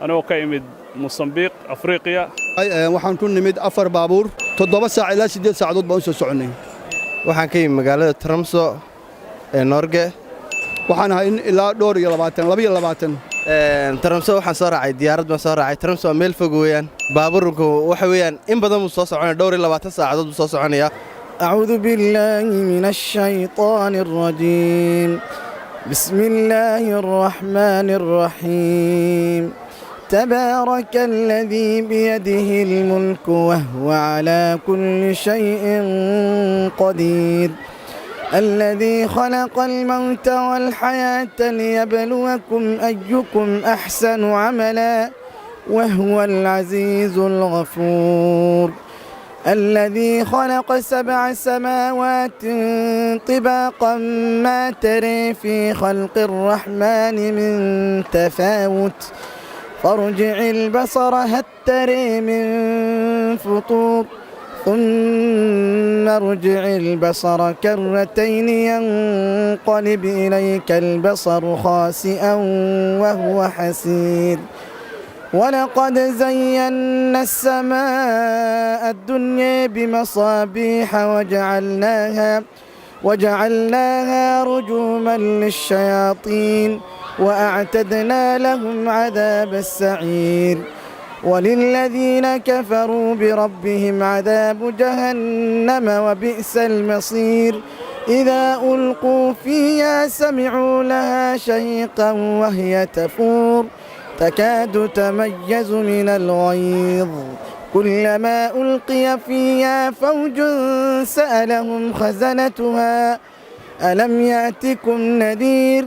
Anigoo ka imid Mosambiq, Afriqiya. Waxaan ku nimid 4 baabuur, 7 saac ilaa 8 saacadood baan u soo soconnay. Waxaan ka yimid magaalada Tromso ee Norge. Waxaan ahay in ilaa dhowr iyo labaatan, 22. Tromso waxaan soo raacay diyaarad baan soo raacay. Tromso waa meel fog weeyaan. Baabuurku waxa weeyaan in badan buu soo soconaya, 24 saacadood buu soo soconayaa. أعوذ بالله من الشيطان الرجيم. بسم الله الرحمن الرحيم. تبارك الذي بيده الملك وهو على كل شيء قدير، الذي خلق الموت والحياة ليبلوكم أيكم أحسن عملا وهو العزيز الغفور، الذي خلق سبع سماوات طباقا ما تري في خلق الرحمن من تفاوت، فارجع البصر هل تري من فطور، ثم ارجع البصر كرتين ينقلب إليك البصر خاسئا وهو حسير. ولقد زينا السماء الدنيا بمصابيح وجعلناها رجوما للشياطين وأعتدنا لهم عذاب السعير. وللذين كفروا بربهم عذاب جهنم وبئس المصير. إذا ألقوا فيها سمعوا لها شهيقا وهي تفور، تكاد تميز من الغيظ، كلما ألقي فيها فوج سألهم خزنتها ألم يأتكم نذير؟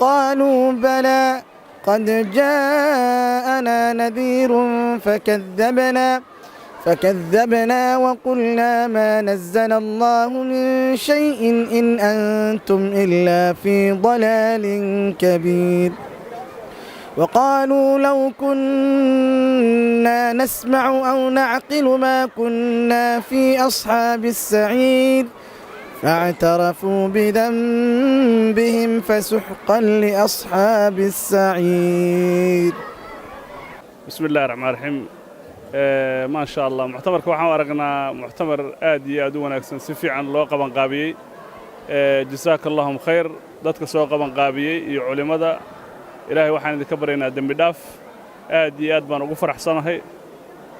قالوا بلى قد جاءنا نذير فكذبنا وقلنا ما نزل الله من شيء إن أنتم إلا في ضلال كبير. وقالوا لو كنا نسمع أو نعقل ما كنا في أصحاب السعير. فاعترفوا بذنبهم فسحقا لأصحاب السعير. Bismi illahi raxmaan raxiim. Maa sha Allah, muctamarka waxaan u aragnaa muctamar aad iyo aad u wanaagsan, si fiican loo qabanqaabiyey. Jasaaka allahum khayr dadka soo qabanqaabiyey iyo culimmada. Ilaahay waxaan idinka baryaynaa dembi dhaaf. Aad iyo aad baan ugu faraxsanahay,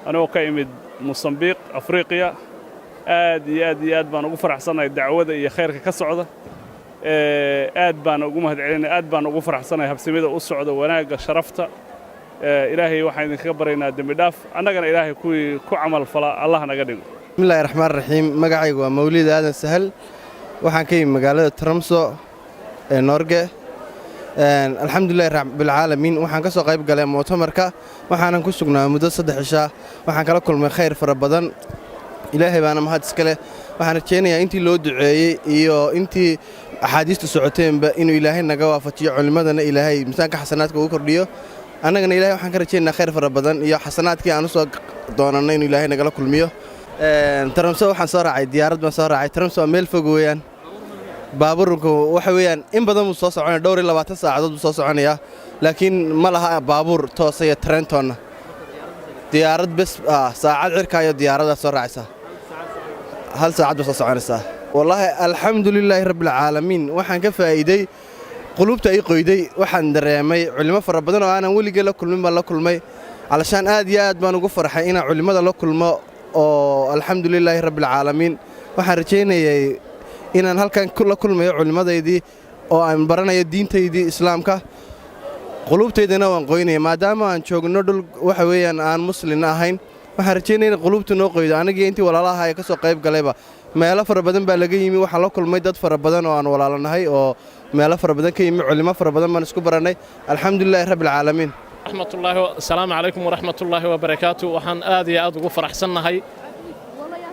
anigoo ka imid Mosambiq, Afriqiya. Aad iyo aad iyo aad baan ugu faraxsanahay dacwada iyo khayrka ka socda. Aad baan ugu mahadcelinay, aad baan ugu faraxsanahay habsamida u socda, wanaagga, sharafta. Ilaahay waxaan idinkaga baryaynaa dembi dhaaf, annagana Ilaahay kuwii ku camal fala Allah naga dhigo. Bismillahi raxmaan raxiim. Magacaygu waa Mawlid Aadan Sahal. Waxaan ka yimi magaalada Tromso ee Norge. Alxamdulilahi rabbilcaalamiin. Waxaan ka soo qayb galay muctamarka, waxaanan ku sugnaa muddo 3 cishaa. Waxaan kala kulmay khayr fara badan. Ilaahay baana mahad iska leh. Waxaan rajaynayaa intii loo duceeyey iyo intii axaadiistu socoteenba inuu Ilaahay naga waafajiyo, culimmadana Ilaahay miisaanka xasanaadka ugu kordhiyo, annagana Ilahay waxaan ka rajaynaa khayr fara badan iyo xasanaadkii aan u soo doonannay inuu Ilaahay nagala kulmiyo. Tromso waxaan soo raacay diyaarad baan soo raacay. Tromso waa meel fog weeyaan. Baabuurku waxa weeyaan in badan buu soo soconaya, 24 saacadood buu soo soconayaa, laakiin ma laha baabuur toosa iyo tareentoonna. Diyaarad bes, saacad cirkaayo diyaaradaad soo raacaysaa, hal saacad ba soo soconaysaa. Wallaahi, alxamdu lilaahi rabbilcaalamiin. Waxaan ka faa'iiday qulubta ii qoyday. Waxaan dareemay culimo fara badan oo aanan weligay la kulmin baan la kulmay. Calashaan aad iyo aad baan ugu farxay inaan culimmada la kulmo oo alxamdu lilaahi rabbilcaalamiin. Waxaan rajaynayay inaan halkan la kulmayo culimmadaydii oo aan baranayo diintaydii Islaamka, qulubtaydana waan qoynaya. Maadaama aan joogno dhul waxa weeyaan aan muslin ahayn, waxaan rajaynaya in qulubta noo qoydo, anigii intii walaalaha ee ka soo qayb galayba. Meelo fara badan baa laga yimi. Waxaan la kulmay dad fara badan oo aan walaalanahay oo meelo fara badan ka yimi. Culimo fara badan baan isku barannay. Alxamdulilaahi rabbilcaalamiin. Raxmatullaahi, asalaamu calaykum waraxmatullaahi wabarakaatu. Waxaan aad iyo aad ugu faraxsannahay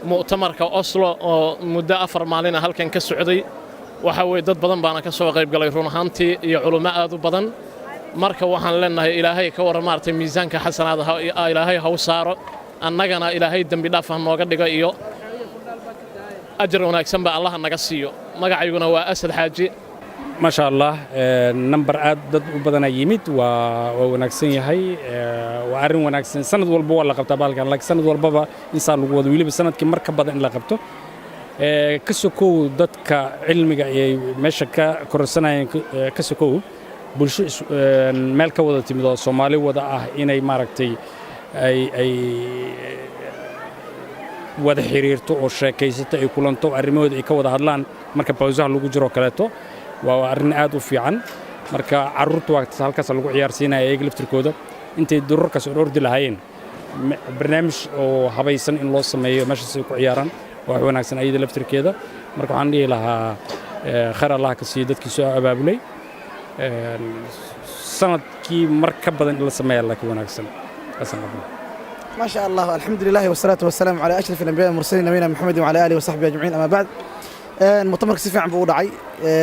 mu'tamarka Oslo oo muddo 4 maalina halkan ka socday. Waxa weeye dad badan baana ka soo qayb galay run ahaantii, iyo culummo aad u badan. Marka waxaan leenahay Ilaahay ka warran maaragtay miisaanka xasanaada Ilaahay ha u saaro, annagana Ilaahay dembi dhaaf ha nooga dhigo iyo ajar wanaagsan ba Allaha naga siiyo. Magacayguna waa Asad Xaaji. Maasha Allah, number aad dad u badanaa yimid, waa wanaagsan yahay, waa arrin wanaagsan. Sanad walba waa la qabtaa baalkan, laakiin sanad walbaba insaa lagu wado, weliba sanadkii mar ka badan in la qabto. Ka sokow dadka cilmiga ay meesha ka kororsanayeen, ka sokow bulsho meel ka wada timid oo Soomaali wada ah inay maaragtay ay wada xiriirto oo sheekaysato, ay kulanto, arrimahooda ay ka wada hadlaan marka pauseha lagu jiro kaleeto, waa arrin aad u fiican. Marka carruurta waa halkaas lagu ciyaarsiinaya, iyaga laftirkooda intay durarkaas orordi lahaayeen, barnaamij oo habaysan in loo sameeyo meeshaas ay ku ciyaaraan waa wax wanaagsan ayada laftirkeeda. Marka waxaan dhihi lahaa, khayr Allah ka siiyo dadkii soo abaabulay. Sanadkii mar ka badan in la sameeya laakiin wanaagsan. ما شاء الله، الحمد لله والصلاة والسلام على أشرف الأنبياء والمرسلين، نبينا محمد وعلى آله وصحبه أجمعين، أما بعد. Muctamarka si fiican buu u dhacay.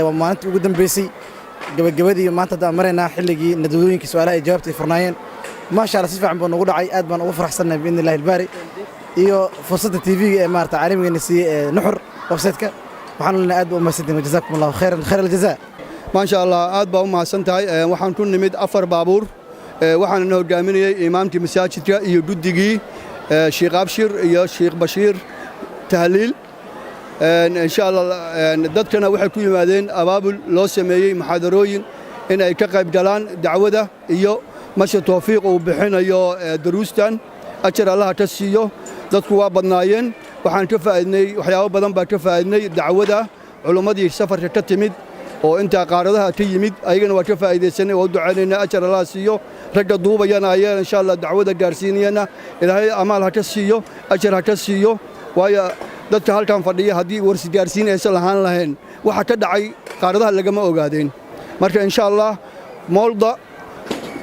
Waa maalintii ugu dambeysay, gabagabadii maanta haddaan maraynaa, xilligii nadwadooyinkii su-aalaha ay jawaabta ay furnaayeen. Maasha Allah, si fiican buu nagu dhacay, aad baan ugu faraxsannahay biidni illahi albaari iyo fursadda TV-ga ee maarata caalamigeena siiyey ee Nuxur website-ka. Waxaan leenahay aad baa u mahadsantihin, wajazaakum allahu khayran khayr aljazaa. Maasha Allah, aad baa u mahadsan tahay. Waxaan ku nimid afar baabuur, waxaana hogaaminayey imaamkii masaajidka iyo guddigii, Sheekh Abshir iyo Sheekh Bashiir Tahliil. Insha Allah, dadkana waxay ku yimaadeen abaabul loo sameeyey, muxaadarooyin in ay ka qayb galaan dacwada iyo Masjid Tawfiiq uu bixinayo daruustan. Ajar Allaha ka siiyo. Dadku waa badnaayeen. Waxaan ka faa'iidnay waxyaabo badan baa ka faa'iidnay dacwada culummadii safarka ka timid oo intaa qaaradaha ka yimid, ayagana waa ka faa'iidaysanay, waa u ducaynaynaa, ajar Allaha siiyo. Ragga duubayana ayaa insha Allah dacwada gaarsiinayana, Ilaahay amaal ha ka siiyo, ajar ha ka siiyo. Waayo, dadka halkan fadhiya haddii warsi gaarsiin aysan lahaan lahayn, waxa ka dhacay qaaradaha lagama ogaadeen. Marka insha Allah, Moolda,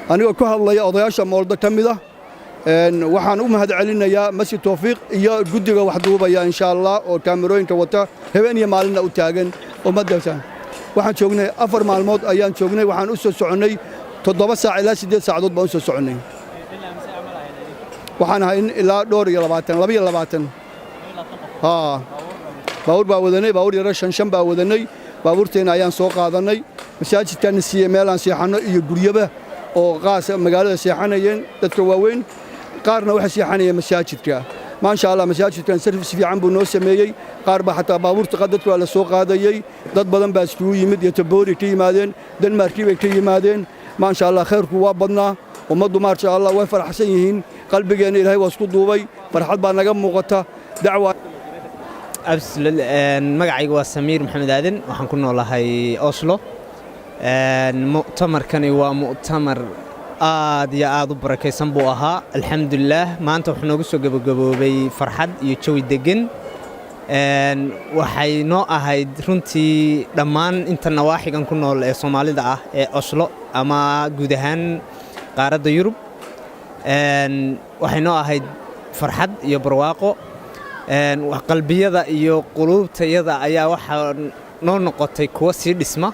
anigoo ku hadlaya odayaasha Moolda ka mid ah, waxaan u mahad celinayaa Masjid Tawfiiq iyo guddiga wax duubaya insha Allah, oo kaamirooyinka wata, habeen iyo maalinna u taagan ummadda. Waxaan joognay 4 maalmood ayaan joognay. Waxaan u soo soconnay 7 saac ilaa 8 saacadood baan u soo soconnay. Waxaan ahay ilaa dhowr iyo labaatan, 22 haa baabuur baa wadanay, baabuur yaro shan shan baa wadanay. Baabuurteenna ayaan soo qaadannay. Masaajidkaana siiyey meelaan seexanno iyo guryaba oo qaas magaalada seexanayeen. Dadka waaweyn qaarna waxay seexanayeen masaajidka. Maasha Allah, masaajidkan service fiican buu noo sameeyey. Qaar baa xataa baabuurta dadka waa la soo qaadayey. Dad badan baa iskugu yimid iyo Taboori ka yimaadeen, Denmarkii bay ka yimaadeen. Maasha Allah, khayrku waa badnaa. Ummaddu maasha Allah way faraxsan yihiin. Qalbigeenna Ilaahay waa isku duubay, farxad baa naga muuqata dacwa. Magacayga waa Samiir Maxamed Aadan, waxaan ku noolahay Oslo. Mu'tamarkani waa mu'tamar aad iyo aad u barakaysan buu ahaa. Alxamdulilaah, maanta wuxuu noogu soo gebagaboobay farxad iyo jawi deggan. Waxay noo ahayd runtii dhammaan inta nawaaxigan ku nool ee Soomaalida ah ee Oslo ama guud ahaan qaaradda Yurub, waxay noo ahayd farxad iyo barwaaqo. Qalbiyada iyo quluubtayada ayaa waxaa noo noqotay kuwo sii dhisma.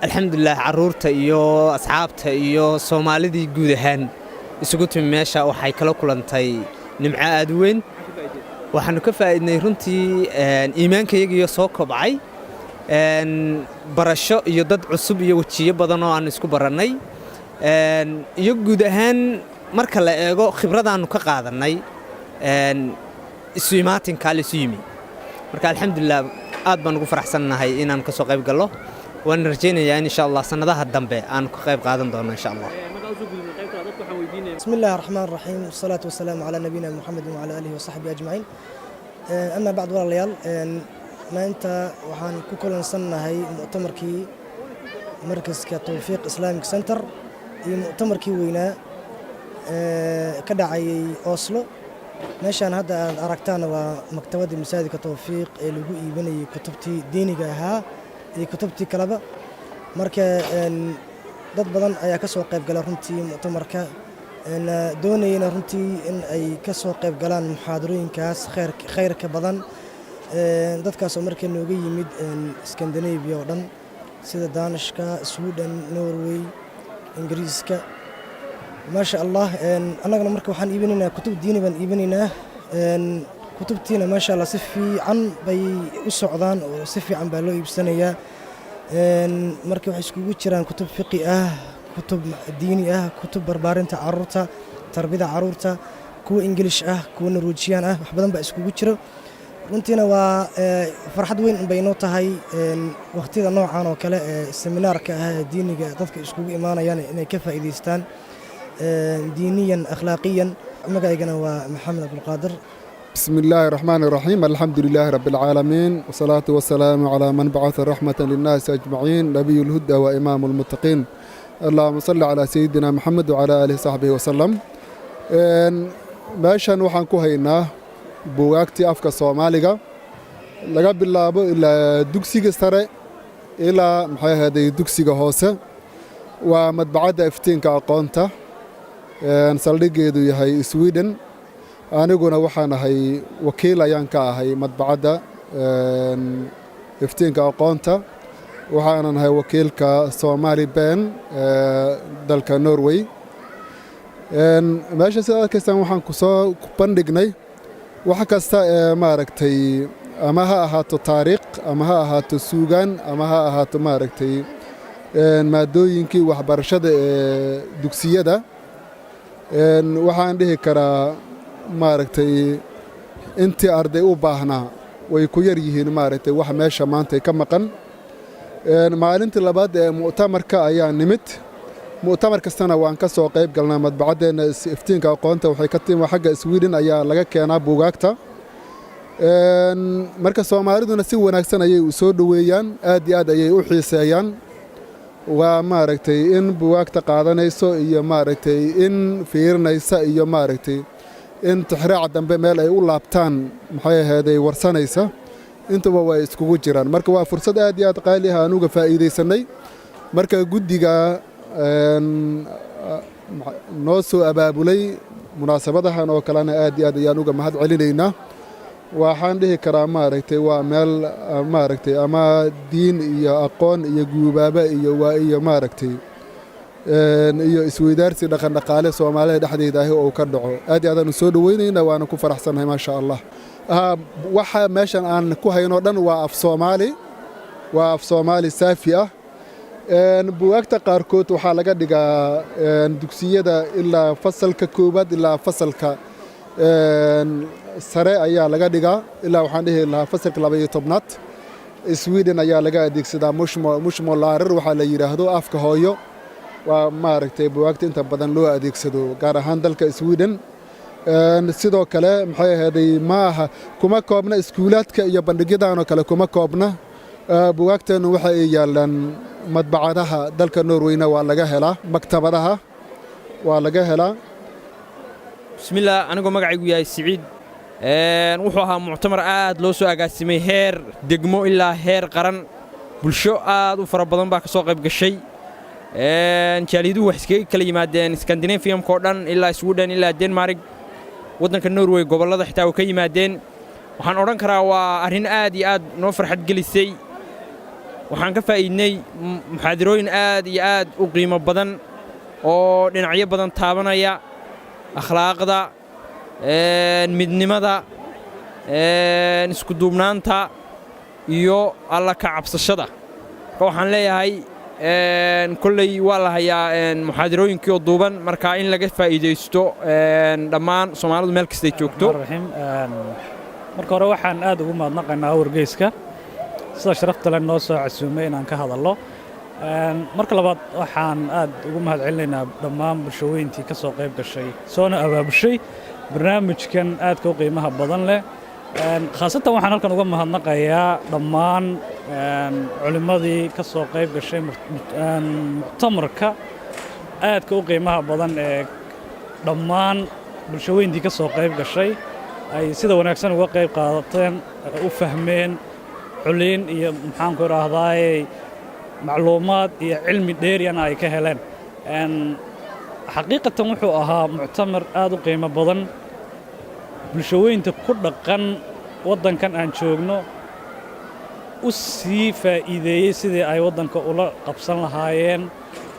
Alxamdulilah, carruurta iyo asxaabta iyo Soomaalidii guud ahaan isugu timi meesha waxay kala kulantay nimco aad u weyn. Waxaannu ka faa'iidnay runtii iimaankayagiyo soo kobcay, barasho iyo dad cusub iyo wejiyo badan oo aannu isku barannay, iyo guud ahaan marka la eego khibradaannu ka qaadannay isu imaatinkaa la isu yimi. Marka alxamdulilah, aad baan ugu faraxsannahay inaan ka soo qayb gallo, waan rajaynayaa in insha Allah sannadaha dambe aan ka qayb qaadan doono insha Allah. بسم الله الرحمن الرحيم، والصلاة والسلام على نبينا محمد وعلى آله وصحبه أجمعين، أما بعد. Walaalayaal, maanta waxaan ku kulansannahay mu'tamarkii markaska Towfiiq Islamic Center iyo mu'tamarkii weynaa ka dhacayay Oslo. Meeshaan hadda aad aragtaan waa maktabadda masaajidka Towfiiq ee lagu iibinayay kutubtii diiniga ahaa iyo kutubtii kaleba. Marka dad badan ayaa ka soo qayb gala runtii mu'tamarka, doonayana runtii in ay ka soo qayb galaan muxaadarooyinkaas khayrka badan. Dadkaasoo marka nooga yimid Scandinavia oo dhan, sida Daanishka, Sweden, Norway, Ingiriiska. Maasha Allah, annagana marka waxaan iibinaynaa kutub diini baan iibinaynaa. Kutubtiina maasha Allah si fiican bay u socdaan oo si fiican baa loo iibsanayaa. Marka waxay iskugu jiraan kutub fiqi ah, kutub diini ah, kutub barbaarinta caruurta, tarbiyada caruurta, kuwa Ingilish ah, kuwa Norwejian ah, wax badan baa iskugu jiro. Runtiina waa farxad weyn bay noo tahay waqtiyada noocan oo kale ee seminaarka ah ee diiniga dadka iskugu imaanayaan inay ka faa'iidaystaan diiniyan, akhlaaqiyan. Magacaygana waa Maxamed Abdulqaadir. بسم الله الرحمن الرحيم، الحمد لله رب العالمين، والصلاة والسلام على من بعث رحمة للناس أجمعين، نبي الهدى وإمام المتقين، اللهم صل على سيدنا محمد وعلى آله وصحبه وسلم. Meeshan waxaan ku haynaa buugaagtii afka Soomaaliga, laga bilaabo ilaa dugsiga sare ilaa, maxay ahaaday, dugsiga hoose. Waa madbacadda Iftiinka Aqoonta, saldhiggeedu yahay Sweden. Aniguna waxaan ahay wakiil ayaan ka ahay madbacadda Iftiinka Aqoonta, waxaanan ahay wakiilka Somali PEN dalka Norway. Meesha sidaad arkaysaan waxaan ku soo bandhignay wax kasta ee, maaragtay, ama ha ahaato taariikh, ama ha ahaato suugaan, ama ha ahaato, maaragtay, maadooyinkii waxbarashada ee dugsiyada. Waxaan dhihi karaa, maaragtay, intii arday u baahnaa way ku yar yihiin, maaragtay, wax meesha maanta ka maqan. Maalintii labaad ee mu'tamarka ayaa nimid. Mu'tamar kastana waan ka soo qayb galnaa. Madbacaddeenna Iftiinka Aqoonta waxay ka timi xagga Sweden, ayaa laga keenaa buugaagta. Marka Soomaaliduna si wanaagsan ayay u soo dhoweeyaan, aad iyo aad ayay u xiiseeyaan. Waa, maaragtay, in buugaagta qaadanayso iyo, maaragtay, in fiirinaysa iyo, maaragtay, in tixraaca dambe meel ay u laabtaan, maxay ahaaday, warsanaysa, intuba way iskugu jiraan. Marka waa fursad aad iyo aad qaali ah aan uga faa'iidaysannay. Marka guddiga noo soo abaabulay munaasabadahan oo kalena aad iyo aad ayaan uga mahad celinaynaa. Waxaan dhihi karaa, maaragtay, waa meel, maaragtay, ama diin iyo aqoon iyo guubaaba iyo waa iyo, maaragtay, iyo isweydaarsi dhaqan dhaqaale Soomaalida dhexdeeda ahi oo ka dhaco. Aad iyo aad aanu soo dhoweynaynaa, waana ku faraxsannahay, maasha Allah. Waxa meeshan aan ku hayno dhan waa af Soomaali, waa af Soomaali saafi ah. Buugaagta qaarkood waxaa laga dhigaa dugsiyada, ilaa fasalka koowaad ilaa fasalka sare ayaa laga dhigaa, ilaa waxaan dhihi lahaa fasalka 12aad. Sweden ayaa laga adeegsadaa modersmålslærer waxaa la yidhaahdo, afka hooyo waa, maaragtay, buugaagta inta badan loo adeegsado, gaar ahaan dalka Sweden. Sidoo kale, maxay ahaaday, ma aha, kuma koobna iskuulaadka iyo bandhigyadan oo kale kuma koobna. Buugaagteennu waxa ay yaallaan madbacadaha dalka Norweyna, waa laga helaa, maktabadaha waa laga helaa. Bismillaah, anigoo magacaygu yahay Siciid. Wuxuu ahaa muctamar aad loo soo agaasimay, heer degmo ilaa heer qaran. Bulsho aad u fara badan baa ka soo qayb gashay. Jaaliyaduhu wax iskaga kala yimaadeen Skandinafiumka oo dhan, ilaa Sweden ilaa Denmark, waddanka Norway gobollada xitaa way ka yimaadeen. Waxaan odhan karaa waa arrin aad iyo aad noo farxad gelisay. Waxaan ka faa'iidnay muxaadirooyin aad iyo aad u qiimo badan oo dhinacyo badan taabanaya: akhlaaqda, midnimada, iskuduubnaanta iyo Alla ka cabsashada. Marka waxaan leeyahay, kolley waa la hayaa muxaadirooyinkii oo duuban, marka in laga faa'iidaysto dhammaan Soomaalidu meel kastay joogto. Marka hore waxaan aad ugu mahadnaqaynaa wargeyska sida sharafta leh noo soo casuumay inaan ka hadallo. Marka labaad waxaan aad ugu mahad celinaynaa dhammaan bulshooyintii ka soo qayb gashay, soona abaabushay barnaamijkan aadka u qiimaha badan leh. Khaasatan waxaan halkan uga mahadnaqayaa dhammaan culimmadii ka soo qayb gashay muctamarka aadka u qiimaha badan ee dhammaan bulshooyintii ka soo qayb gashay ay sida wanaagsan uga qayb qaadateen, u fahmeen culiin iyo, maxaanku idhaahdaaye, macluumaad iyo cilmi dheeriyana ay ka heleen. Xaqiiqatan wuxuu ahaa muctamar aad u qiimo badan. Bulshooyinta ku dhaqan waddankan aan joogno u sii faa'iideeyey sidii ay waddanka ula qabsan lahaayeen,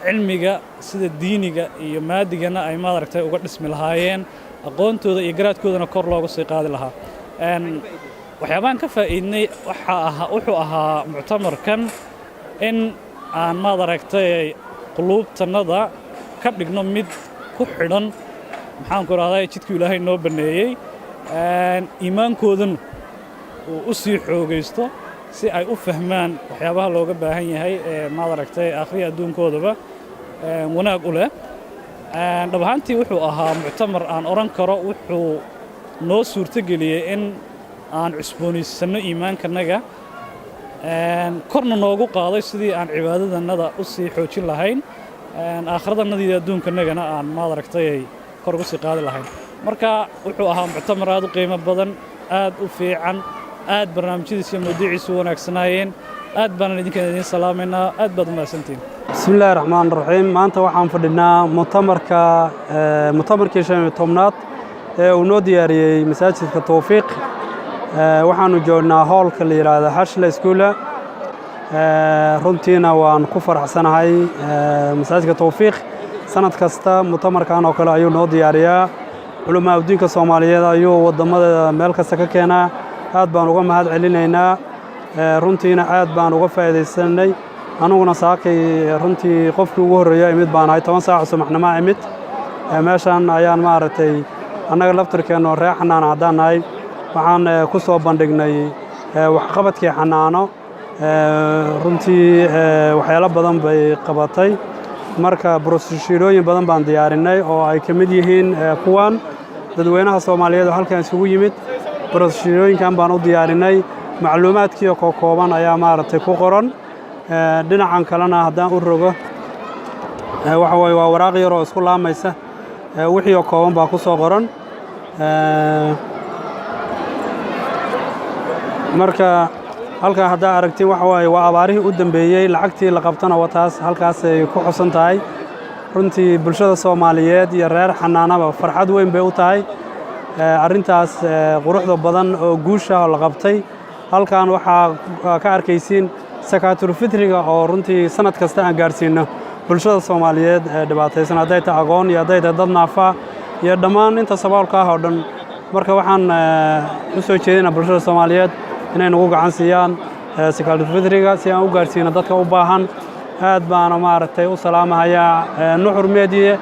cilmiga sida diiniga iyo maadigana ay, maaragtay, uga dhismi lahaayeen, aqoontooda iyo garaadkoodana kor looga sii qaadi lahaa. Waxyaabahan ka faa'iidnay waxaa ahaa, wuxuu ahaa muctamarkan In aan, maad aragtay, quluubtannada ka dhigno mid ku xidhan, maxaan ku rahdaa, jidkii Ilaahay noo banneeyey, iimaankoodana uu u sii xoogaysto, si ay u fahmaan waxyaabaha looga baahan yahay ee, maad aragtay, akhriya adduunkoodaba wanaag u leh. Dhab ahaantii wuxuu ahaa muctamar aan odhan karo wuxuu noo suurtogeliyey in aan cusboonaysanno iimaankanaga, korna noogu qaaday sidii aan cibaadadannada u sii xoojin lahayn, aakhiradannada iyo adduunkanagana aan, maad aragtay, kor ugu sii qaadi lahayn. Marka wuxuu ahaa muctamar aad u qiimo badan, aad u fiican, aad barnaamijyadiisa iyo mawduuciisu wanaagsanaayeen. Aad baanan idinkan idiin salaamaynaa, aad baad u mahadsantihiin. Bismi illaahi raxmaan raxiim. Maanta waxaan fadhinaa mutamarkii 15aad ee uu noo diyaariyey masaajidka Towfiiq. Waxaanu joognaa hoolka la yidhaahdo Xashla Iskuula. Runtiina waan ku faraxsanahay. Masaajidka Towfiiq sanad kasta mutamarkan oo kale ayuu noo diyaariyaa. Culamaa uddiinka Soomaaliyeed ayuu waddamada meel kasta ka keenaa. Aad baan uga mahad celinaynaa. Runtiina aad baan uga faa'iidaysanay. Anuguna saakay runtii qofkii ugu horreeya imid baan ahay, 10 saac subaxnimo imid meeshan ayaan. Maaragtay, annaga laftirkeenno reer Xanaano haddaan nahay, waxaan ku soo bandhignay waxqabadkii Xanaano. Runtii waxyaalo badan bay qabatay. Marka broshuurooyin badan baan diyaarinay oo ay ka mid yihiin kuwan. Dadweynaha Soomaaliyeed oo halkan isugu yimid broshuurooyinkan baan u diyaarinay. Macluumaadkii oo kooban ayaa, maaragtay, ku qoran. Dhinacan kalena haddaan u rogo, waxa waye waa waraaq yar oo isku laamaysa, wixii oo kooban baa ku soo qoran. Marka halkaa haddaa aragtiin, waxa waaye waa abaarihii u dambeeyey, lacagtii la qabtana waa taas, halkaasay ku xusan tahay. Runtii bulshada Soomaaliyeed iyo reer Xanaanaba farxad weyn bay u tahay arrintaas quruxda badan oo guusha oo la qabtay. Halkan waxaa ka arkaysiin sakaatulfitriga oo runtii sanad kasta aan gaarsiino bulshada Soomaaliyeed ee dhibaataysan, hadday tahay aqoon iyo hadday tahay dad naafa iyo dhammaan inta saboolka ah oo dhan. Marka waxaan u soo jeedinaa bulshada Soomaaliyeed inay nagu gacan siiyaan sakaatulfitriga si aan u gaarsiino dadka u baahan. Aad baana, maaragtay, u salaamahayaa Nuxur Media.